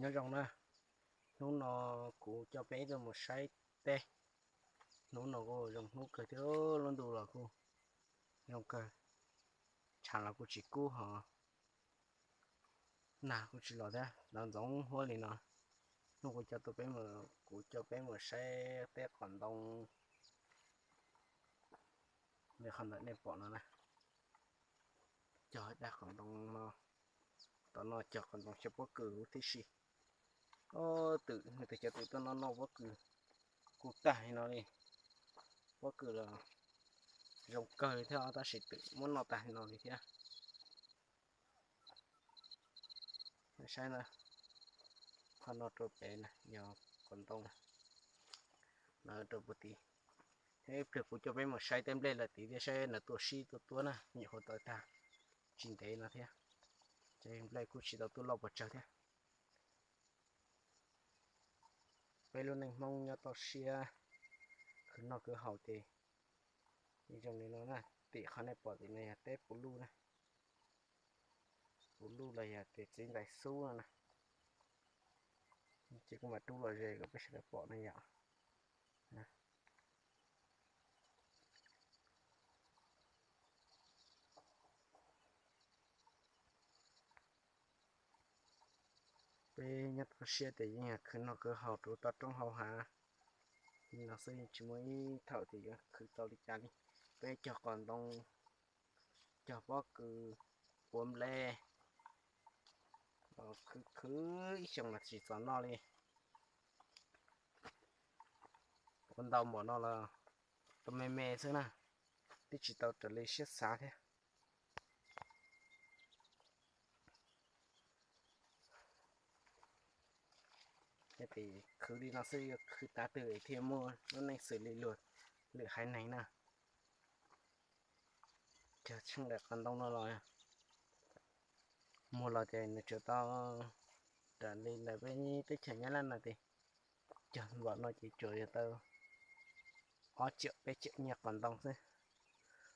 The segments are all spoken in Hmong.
Nyob zoo na, hnub no kuv coj peb tuaj mus saib teb. Hnub no kuj zoo hnub kawg thiab, lub ntuj los kuj zoo kawg, tshav los kuj tsis kub hos nag kuj tsis los thiab, los ntxoov huab li no. Hnub kuv coj tuaj peb mus, kuv coj peb mus saib teb qos ntoo li qhov ntawm nej pom no na. Cog dag qos ntoo no, tom no cog qos ntoo xyaw pob kws huv tib si. Ob, twm nws tus cov twm tuaj noj noj pob kws kuj tag li no li. Pob kws los zoo kawg li thiab tab sis twm muab noj tag li no li thiab. Saib na, qhov no rau pem na yog qos ntoo na, rau puag tid. Thiab ib pliag kuv coj peb mus saib teb nplej lawm tid thiab saib nws tuaj sib tuaj tuab na, nyuam qhuav tawm tag tsis ntev no thiab. Ces nplej kuj tsis tau tuaj loj puas tsawg thiab. Peb lub neej Hmoob nyob toj siab, khwv noj khwv haus ces zoo li no na. Tim qhov nej pom tim no yog teb puv luj na, puv luj los yog tias txiv ntais xub no na. Ces kuv mam rub los ze kom peb sawv daws pom no yom. Peb nyob toj siab ces yeej yog khwv noj khwv haus rau toj roob hauv hav li no xwb, tsis muaj ib thaum tias yuav khwv tau li cas li. Peb cog qos ntoo, cog pob kws, puav nplej, khwv khwv ib xyoos los tsis txog noj li. Ua ntau npaum no los tau me me xwb na, twb tsis tau raws li siab xav thiab. Ces khwv li no xwb, yuav khwv tav twg thiaj muaj lub neej xws li luag lwm haiv neeg na. Cog tsheej daim qos ntoo no los muag los ces nws tsuas tau raws li ntawm peb teb chaws Nyab Laj no ces cog npaum no ces tsuas yog tau ob triệu peb triệu nyiaj qos ntoo xwb.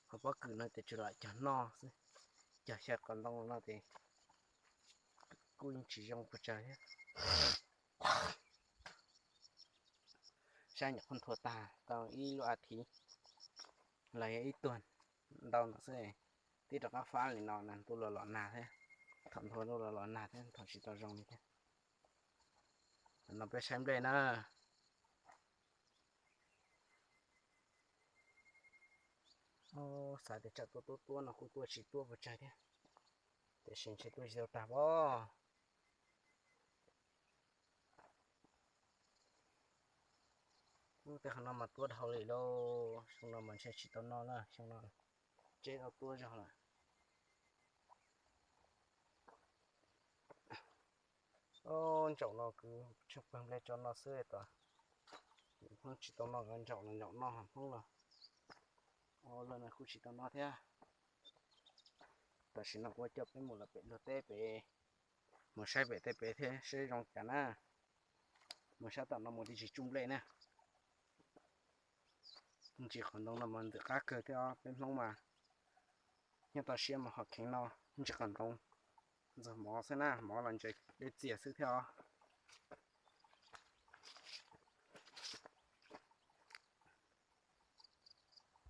Ho pob kws no ces tsuas lam cog noj xwb, cog xyaw qos ntoo no ces kuj yeej tsis zoo puas tsawg thiab. Saib nyuam qhuav nthua tag tau ib lub a thiv los yog ib tuag ntau no xwb, twb rov qab fab li no na, ntuj los los nag thiab. Thaum nthua ntuj los los nag thiab, thaum tsis tau zoo li thiab. Tam no peb saib nplej na. Xav tias tsam tuaj tuab tuab no kuj tuaj tsis tuab puas tsawg thiab, tiam sis ntshe tuaj tsis tau tag pob. Tej qhov no mas tuab dhau li lauj, xyoo no mas ntshe tsis tau noj na, xyoo no tseb tau tuab zog lawm. Ntsaum no kuv tsheej pawg nplej tso no xwb, tos Hmoob tsis tau noj, ntsaum los ntsaum noj, Hmoob los lawm no kuj tsis tau noj thiab. Tam sim no kuv coj peb mus lawm pem luag teb pem, mus saib pem teb pem thiab saib zoo cas na. Mus sab tom no mus tib tsis tsuj nplej na. Ntsis qos ntoo no mas ntxim qab kawg thiab os, peb Hmoob mas nyob toj siab mas hom kheev no ntsis qos ntoo, ntxuag mov xwb na, mov los ntses dej txias xwb thiab os.